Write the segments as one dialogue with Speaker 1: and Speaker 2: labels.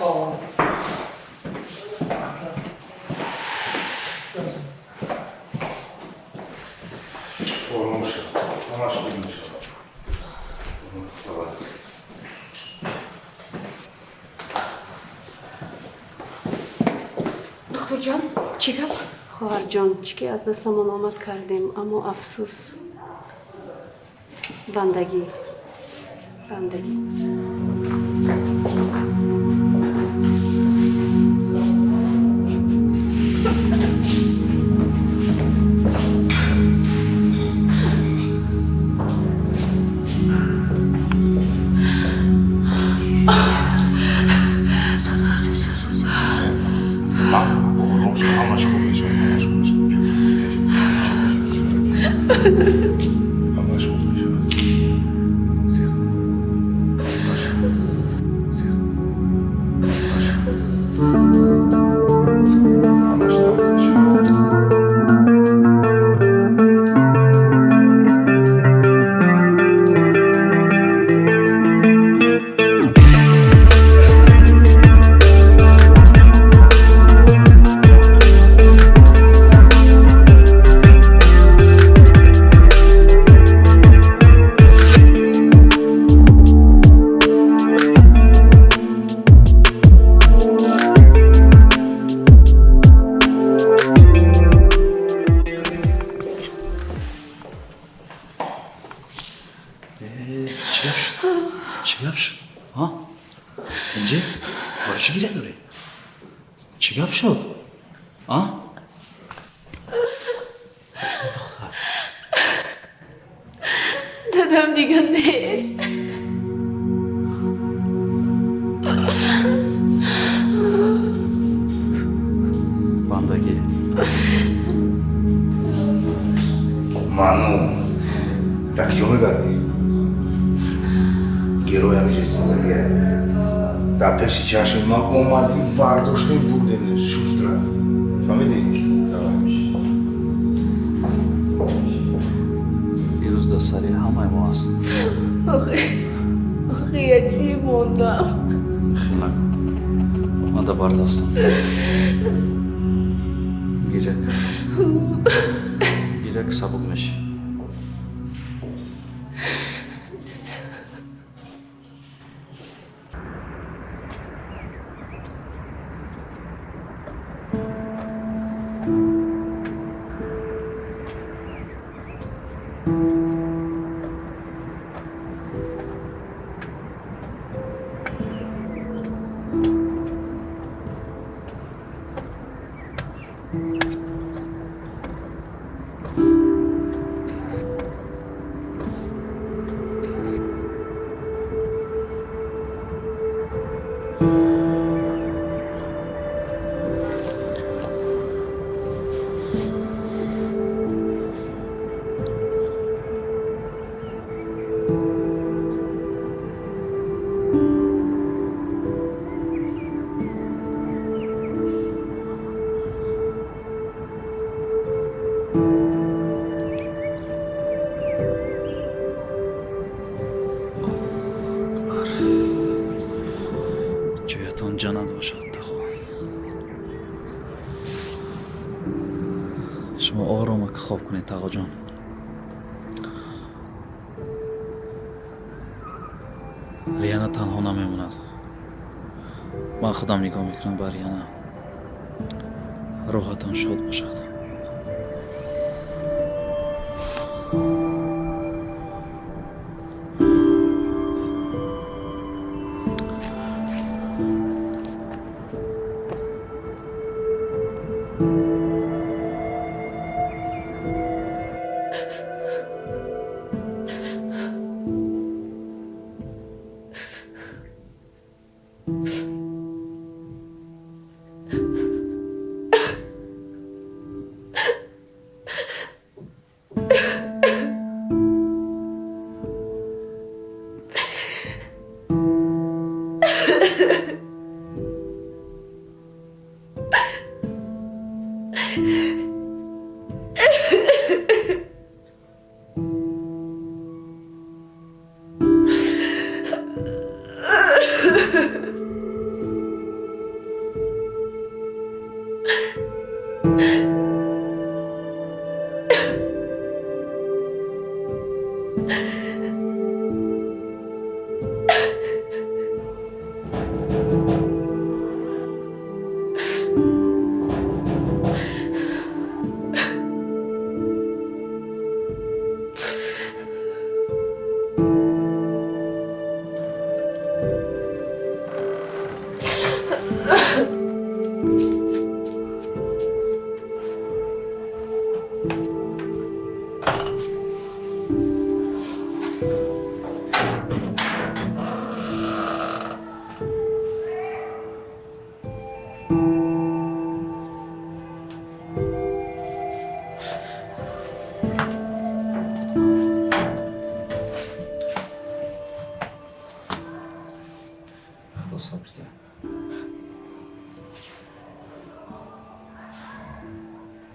Speaker 1: Ассалому.
Speaker 2: Ором шав, ҳамаш хуб мешавад.
Speaker 3: Духтурҷон, чӣ гап?
Speaker 4: Хоҳарҷон, чӣ ки аз дастамон омад кардем, аммо афсӯс, бандагӣ, бандагӣ.
Speaker 2: Ором шав, ҳамаш хуб мешавад, ҳамаш хуб мешавад. Ҳамаш хуб мешавад. Сих. Баш. Сих. Баш. Ҳамаш нағз мешавад.
Speaker 5: Чӣ гап шуд? Чӣ гап шуд? А? Тинҷӣ? Бори чӣ гиря дорӣ? Чӣ гап шуд? А? Духтар.
Speaker 3: Дадам дига нест.
Speaker 5: Бандагӣ.
Speaker 2: Ману дар куҷо мегардӣ? Герой ҳамиҷа истодагия. Дар пеши чашми ман омадӣ, бардоштем, бурдем шустра. Фаҳмидӣ? Давай.
Speaker 5: Ирӯз дар сари ҳамаи мо аст.
Speaker 3: Охи, ятим мондам.
Speaker 5: Хел накун. Ман дар бардастам. Гиря кар. Гиря ки сабук мешӣ. Ҷоятон ҷаннат бошад, тағо. Шумо орома ки хоб кунед, тағоҷон. Рияна танҳо намемонад. Ман худам нигоҳ мекунам ба Рияна. Рӯҳатон шод бошад.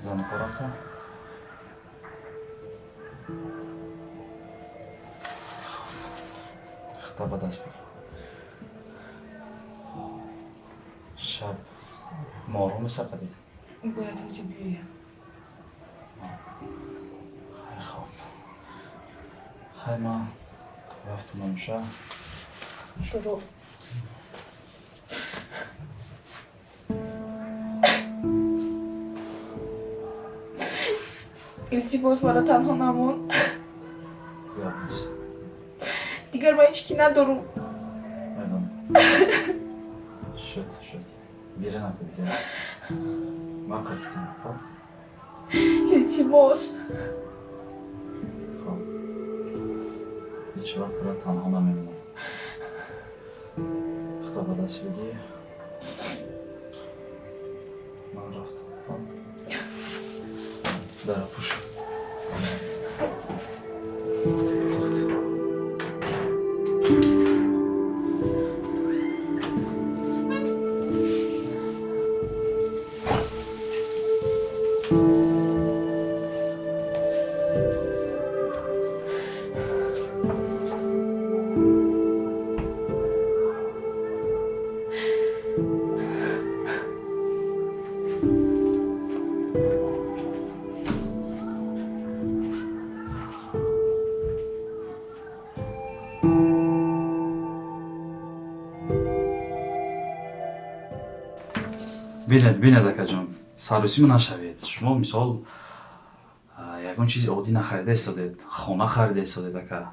Speaker 5: Зани кор рафтам. Хата ба даст бигир. Шаб мороми сақадид.
Speaker 3: Бояд ҳозир биёям.
Speaker 5: Хай, хоб. Хай, ман рафтам амша.
Speaker 3: Шурӯъ. Илтимос, маро танҳо намон.
Speaker 5: Гап нест.
Speaker 3: Дигар ман ҳеҷ ки надорум.
Speaker 5: Медонам. Шуд, шуд. Гиря накун дигар. Ман қатитам, хоб?
Speaker 3: Илтимос.
Speaker 5: Хоб. Ҳеҷ вақт туро танҳо намемонам. Худо ба даст бигир. Ман рафтам, хоб? Дара пӯш. Бинед, бинед, акаҷон, саросима нашавед. Шумо, мисол, ягон чизи оддӣ нахарида истодед, хона харида истодед, ака.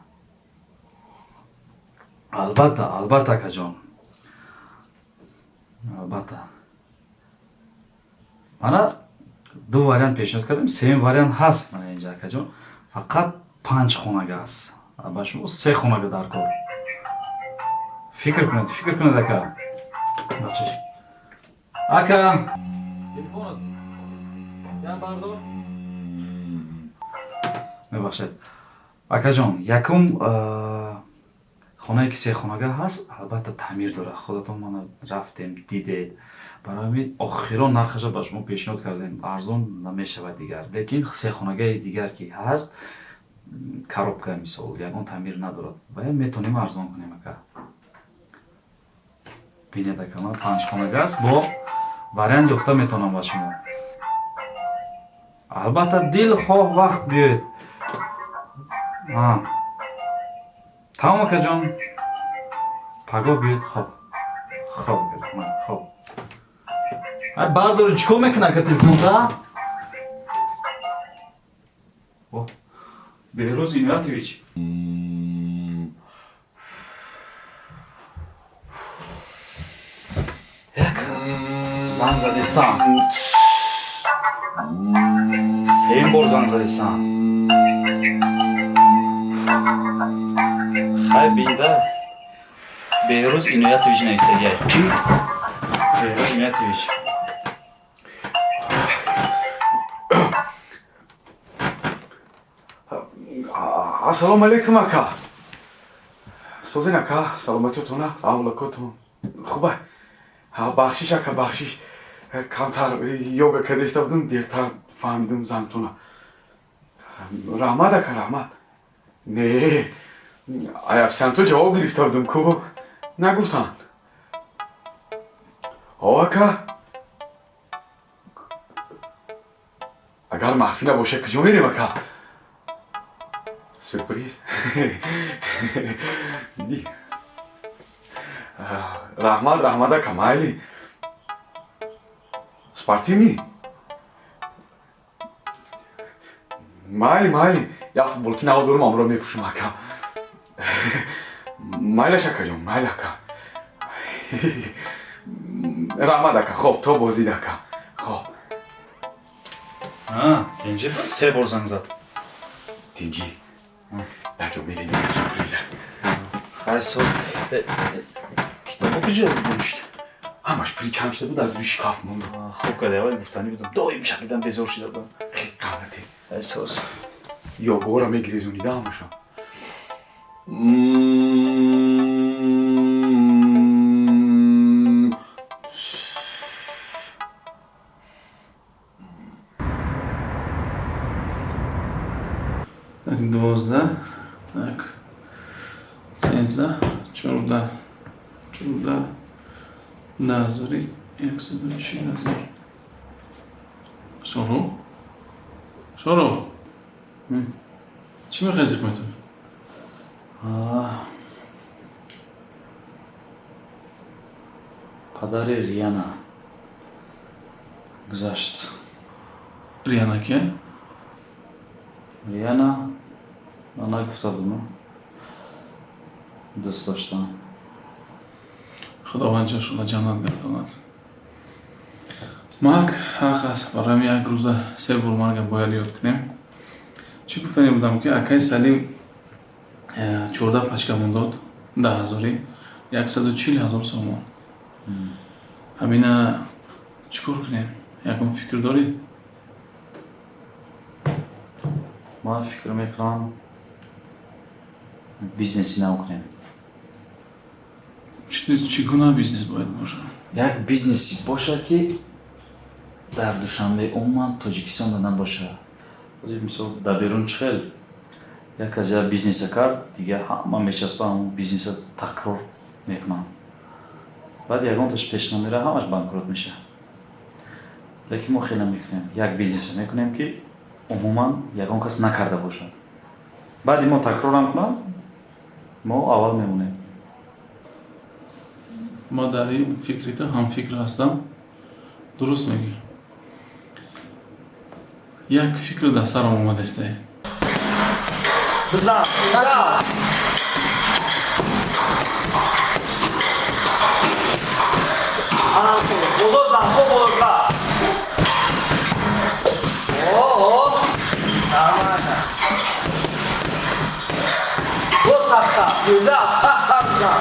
Speaker 5: Албатта, албатта, акаҷон, албатта. Мана ду вариант пешниҳод кардем, сеюм вариант ҳаст мана инҷа, акаҷон. Фақат панҷ хонага аст, ба шумо се хонага дар кор. Фикр кунед, фикр кунед, ака. Бахшиш, ака, телефонат я бардор. Мебахшед, акаҷон. Якум хонае ки се хонага ҳаст, албатта, таъмир дорад. Худатон мана рафтем, дидед. Барои ҳамин охирон нархаша ба шумо пешниҳод кардем, арзон намешавад дигар. Лекин се хонагаи дигар ки ҳаст, коробка, мисол, ягон таъмир надорад ва метавонем арзон кунем, ака. Бинед, ака, ман панҷ хонага аст, бо вариант ёфта метавонам ба шумо. Албатта, дилхоҳ вақт биёед. Тамом, акаҷон, пагоҳ биёед. Хоб, хоб, хоб. Бардори, чӣ кор мекунад, ака, телефонта? Беҳрӯз Иноятович. Як занг задистам, сеюм бор занг задистам. Хай, бинда, Беҳрӯз Иноятович нависагиай. Беҳрӯз Иноятович.
Speaker 1: Ассалому алайкум, ака. Созин, ака, саломатиётона, авлокотон хуба? Бахшиш, ака, бахшиш, камтар йога карда иста будум, дертар фаҳмидум зангтона. Раҳмат, ака, раҳмат. Не, аяфсианто ҷавоб гирифта будум ку, нагуфтанд. О, ака, агар махфӣ набошад, куҷо мерем, ака? Сюрприз. Диди, раҳмат, раҳмат, ака, майли. Спортивный, майли, майли. Як футболки нав дорум, амро мепӯшум, ака. Майлаш, акаҷон, майли, ака. Раҳмат, ака. Хоб, то бозид, ака, хоб.
Speaker 5: Тинҷи, се бор занг зад.
Speaker 1: Тинҷи, якҷо мерем, сюрприза.
Speaker 5: Хай, соз. Китобо куҷо гум шуд?
Speaker 1: Ҳамаш пури чанд шуда буд, аз рӯи шкаф монду.
Speaker 5: Хоб карда, аввал гуфтанӣ будам, доим шакидан безор шуда будам.
Speaker 1: Ғалате.
Speaker 5: Хай, соз.
Speaker 1: Ёгора мегирезонида ҳамаша.
Speaker 6: Так, 12, так, 13, 14, 14, 10 000, 140 000. Шоҳрух? Шоҳрух? Чӣ мехоҳӣ зиқ метавонӣ?
Speaker 5: Падари Рияна гузашт.
Speaker 6: Рияна кия?
Speaker 5: Рияна ман нагуфта будам, дӯст доштам.
Speaker 6: Худованд ҷошона ҷаннат гардонад. Марг ҳақ аст, барои як рӯза се бор марга бояд ёд кунем. Чӣ гуфтане будам, ки акаи Салим 14 пачка мондод, 10 000, 140 000 сомон. Ҳамина чӣ кор кунем? Ягон фикр дорӣ?
Speaker 5: Ман фикр мекунам, бизнеси нав кунем.
Speaker 6: Чӣ гуна бизнес бояд бошад?
Speaker 5: Як бизнеси бошад, ки дар Душанбе, умуман Тоҷикистонда набошад. Ҳозир, мисол, дар берун чӣ хел як кас як бизнеса кард, дига ҳама мечаспа, ҳамон бизнеса такрор мекунанд, баъд ягонташ пеш намера, ҳамаш банкрот мешавад. Лекин мо хел намекунем, як бизнеса мекунем, ки умуман ягон кас накарда бошад. Баъди мо такрорам кунанд, мо аввал мемонем.
Speaker 6: Ма дар ин фикри ту ҳамфикр ҳастам, дуруст мегӯӣ. Як фикр дар сарам омадастае.
Speaker 7: Бизан, бизан. Боло зан, бо боло зан. О, нормально. Бо сахта, бизан, сахта бизан.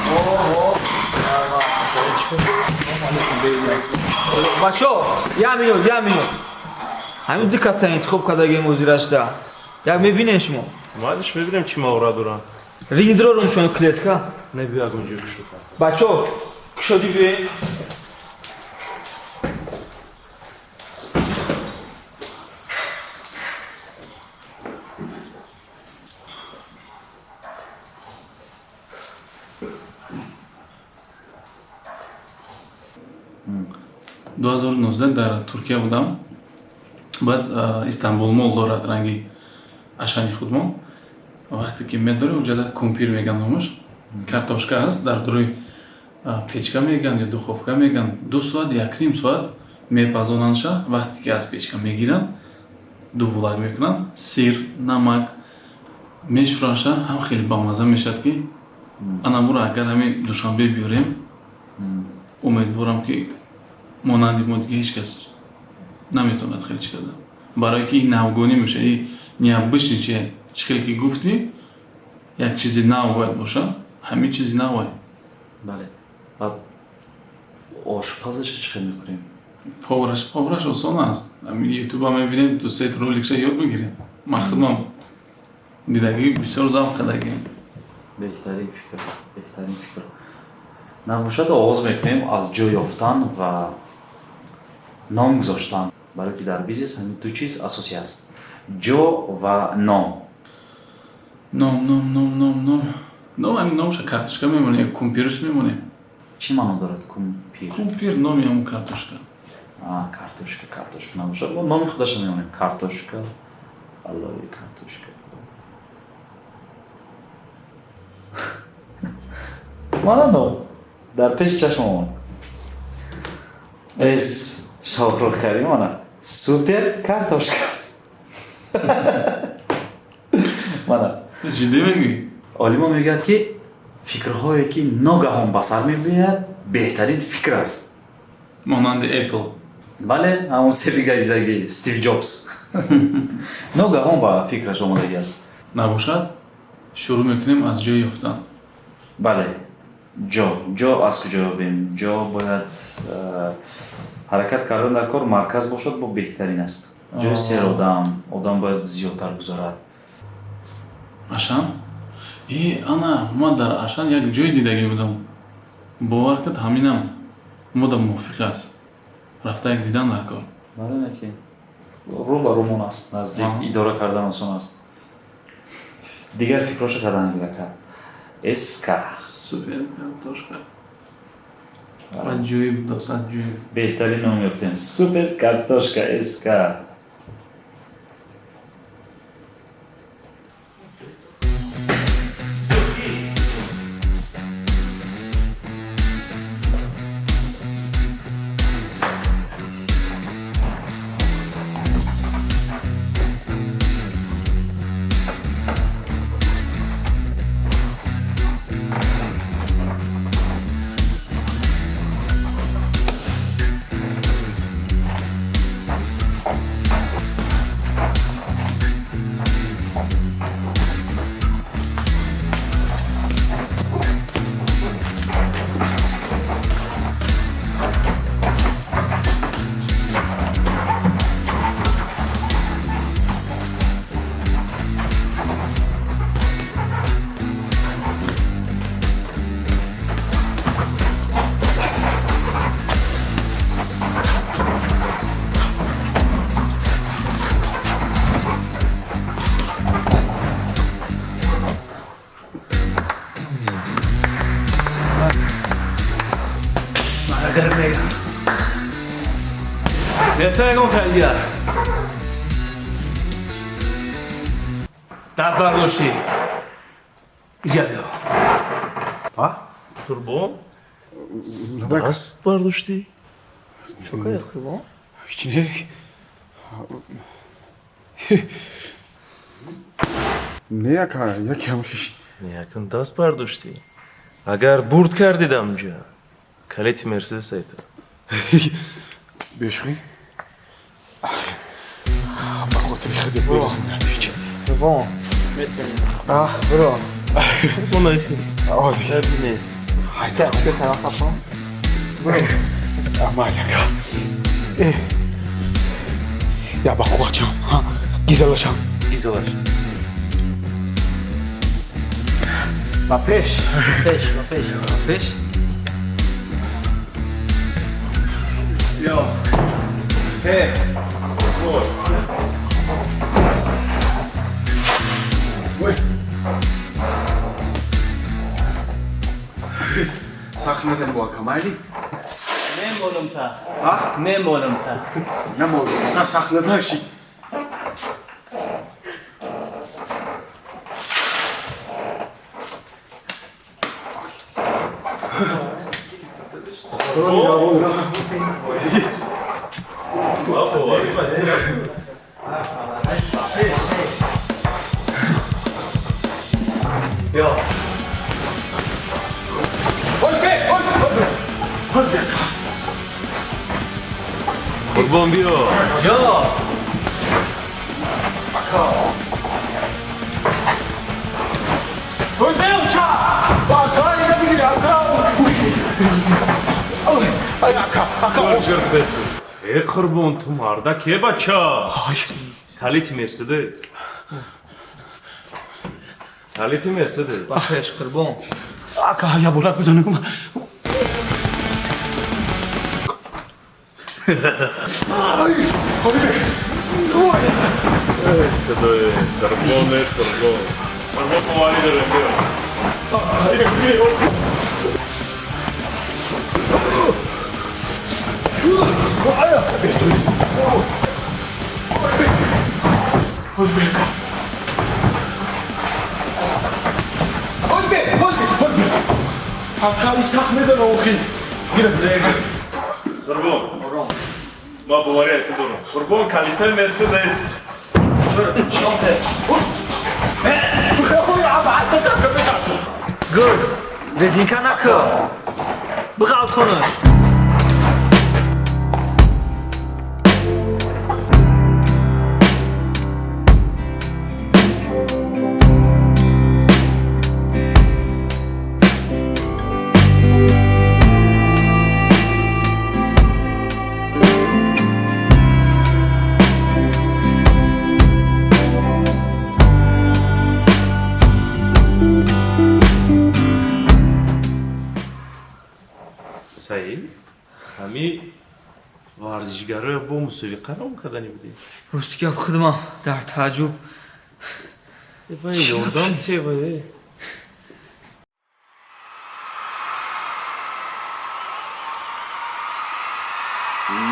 Speaker 7: О, нормально. Бачо, як минут, як минут. Ҳамин ду каса интихоб кардагем озирашда. Як мебинем шумо.
Speaker 8: Мадиш мебинем, чӣ маҳорат доранд.
Speaker 7: Рингдирорум шумо клетка.
Speaker 8: Не, биё, ягон ҷо кушод.
Speaker 7: Бачо, кушодӣ биёед.
Speaker 6: 2019 дар Туркия будам. Баъд Истанбул мол дорад, ранги Ашани худмон. Вақте ки медорем, уҷада кумпир меган номаш, картошка аст, дар дуруи печка меган ё духовка меган, 2 соат, 1,5 соат мепазонандша. Вақте ки аз печка мегиранд, ду булак мекунанд, сир, намак мешӯранша, ҳам хеле бамазза мешавад, ки анамуро агар ҳамин Душанбе биёрем, умедворам, ки монанди мо дига ҳеҷ кас наметавонад хеле чӣ карда, барое ки ин навгонӣ мешавад, и необычный чи. Чӣ хеле ки гуфтӣ, як чизи нав бояд бошад, ҳамин чизи навай.
Speaker 5: Бале, баъд ошпазаша чӣ хел мекунем?
Speaker 6: Повараш осон аст. Ҳамин Ютуба мебинем, ду се роликша ёд мегирем. Ман худмам дидагӣ, бисёр завқ кардагим.
Speaker 5: Беҳтарин фикр, беҳтарин фикр. Набошад, оғоз мекунем аз ҷой ёфтан ва ном гузоштан, барое ки дар бизнес ҳамин ду чиз асосӣ аст: ҷо ва ном.
Speaker 6: Ном, ном, ном, ном, ном, ном. Ҳамин номша картошка мемонем ё кумпирш мемонем.
Speaker 5: Чӣ маъно дорад кумпир?
Speaker 6: Кумпир номи ҳамун картошка.
Speaker 5: А, картошка, картошка. Набошад, мо номи худаша мемонем: картошка, аллои картошка. Мана ном дар пеши чашмамон эс. Шоҳрух Карим, мана супер картошка, мана.
Speaker 6: Ҷиддӣ мегӯӣ?
Speaker 5: Олимон мегӯяд, ки фикрҳое, ки ногаҳон ба сар мебиёяд, беҳтарин фикр аст.
Speaker 6: Монанди Apple.
Speaker 5: Бале, ҳамон себи газидагӣ, Стив Ҷобс ногаҳон ба фикраш омодагӣ аст.
Speaker 6: Набошад, шурӯъ мекунем аз ҷой ёфтан.
Speaker 5: Бале, ҷо. Ҷо аз куҷо ёбем? Ҷо бояд ҳаракат кардан дар кор марказ бошад, бо беҳтарин аст. Ҷои сер одам, одам бояд зиёдтар гузорад.
Speaker 6: Ашан? Э, ана ман дар Ашан як ҷой дидагӣ будам, бовар кард, ҳаминам мода мувофиқ аст. Рафта як дидан дар кор.
Speaker 5: Бале, ки Рӯ ба рӯмон аст, наздик, идора кардан осон аст. Дигар фикроша кардан гирака. СК.
Speaker 6: Супер картошка. Аҷоиб, дӯст, аҷоиб.
Speaker 5: Беҳтарин ном ёфтем. Супер картошка СК.
Speaker 8: Даст бардоштӣ. Иҷа биё. Қурбон? Даст бардоштӣ?
Speaker 7: Чӣ кардӣ, Қурбон?
Speaker 1: Ҳеҷ не. Не, ака, яке ҳамшиш.
Speaker 8: Не, акун даст бардоштӣ. Агар бурд кардидам ҷа, калити Мерседес айта.
Speaker 1: Бешухӣ? Ба хотири худи бирезм.
Speaker 7: Қурбон. Бро.
Speaker 8: Қурбон айхи.
Speaker 1: Ҳозир.
Speaker 7: Так, чӣ тараф тапам?
Speaker 1: Бро. Амал ака. Э. Я ба қувватшам, ҳа? Гизалашам.
Speaker 8: Гизалаш.
Speaker 7: Ба пеш, пеш, ба пеш, ба пеш.
Speaker 1: Биё. Э. Ой. Сахт назани бо ака, майли?
Speaker 8: Мемонам та. Мемонам та.
Speaker 1: Намонам. На сахт назан ши.
Speaker 8: Қурбон биё.
Speaker 7: Ҷо.
Speaker 1: Ака. Ой, беуча! Ака, ина бигир, ака. Ай, ака, ака.
Speaker 8: Э, Қурбон, ту марда ке бача? Калити Мерседес. Калити Мерседес.
Speaker 7: Ба пеш, Қурбон.
Speaker 1: Ака, я бурак бизанам. Ай,
Speaker 8: Садои Қурбоне, Қурбон. Қурбон боварӣ дорем, биё.
Speaker 1: Ака, сахт мезана охи.
Speaker 8: Қурбон. Ма боварӣ ту дорам. Қурбон, калитаи Мерседес.
Speaker 7: Гур, резинка накун. Биғалтонаш.
Speaker 8: Саид, ҳами Варзишгароя бо мусобиқа ром кардани будӣ.
Speaker 7: Рости гап, худмам дар тааҷҷуб.
Speaker 8: Вай, ёрдам те, вай.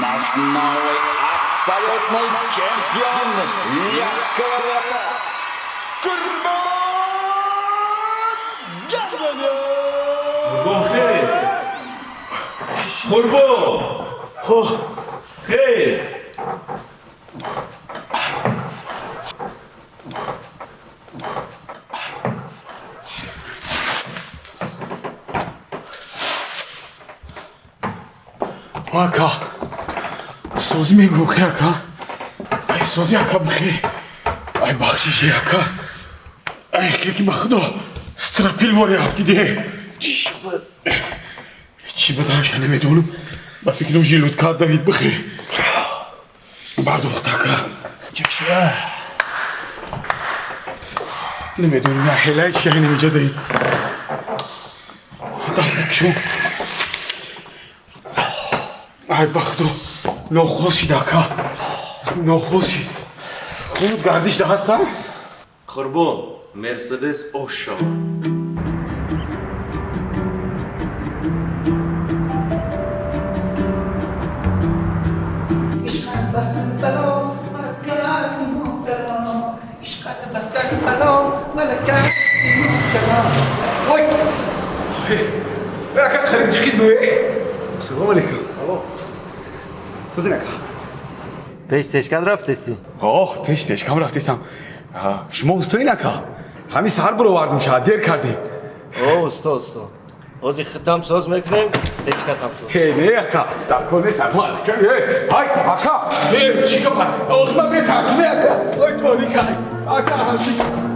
Speaker 9: Наш новый абсолютный чемпион легкого веса Курбон Джангалиев!
Speaker 8: Қурбон, хез! Қурбон! Хез!
Speaker 1: Ака, созӣ мегӯхе, ака. Ай, созӣ, ака, бихе. Ай, бахшише, ака. Ай, ки ба худо стропил вори афтиде. Чӣ баданша намедонам. Ба фикрам, желудка давид, бихе. Бардохт, ака. Чекшуа. Намедонам, я хелай чи намеҷа давид. Даст накшум. Ай, ба худо нохост шид, ака. Нохост шид. Хунут гардиш да ҳастам?
Speaker 8: Қурбон, Мерседес ош шавад.
Speaker 10: عشقت بسن بلا ملکت مبتلا، عشقت بسن بلا ملکت مبتلا.
Speaker 1: Ой! Ака, қариб ҷиқид бе. Салом алейкум. Салом. Созин, ака.
Speaker 11: Пеш сешкам рафтеси?
Speaker 1: Оҳ, пеш сешкам рафтесам. Шумо устоин, ака? Ҳамин саҳар буровардим, шояд дер кардем.
Speaker 11: О, усто, усто. Ози хитам соз мекунем, сечкатам соз.
Speaker 1: Э, не, ака, дар кор нест. Э, ҳай, ака, э, чӣ гапа? Ох, ман метарсам, ака. Ой, торика. Ака, ҳамчи.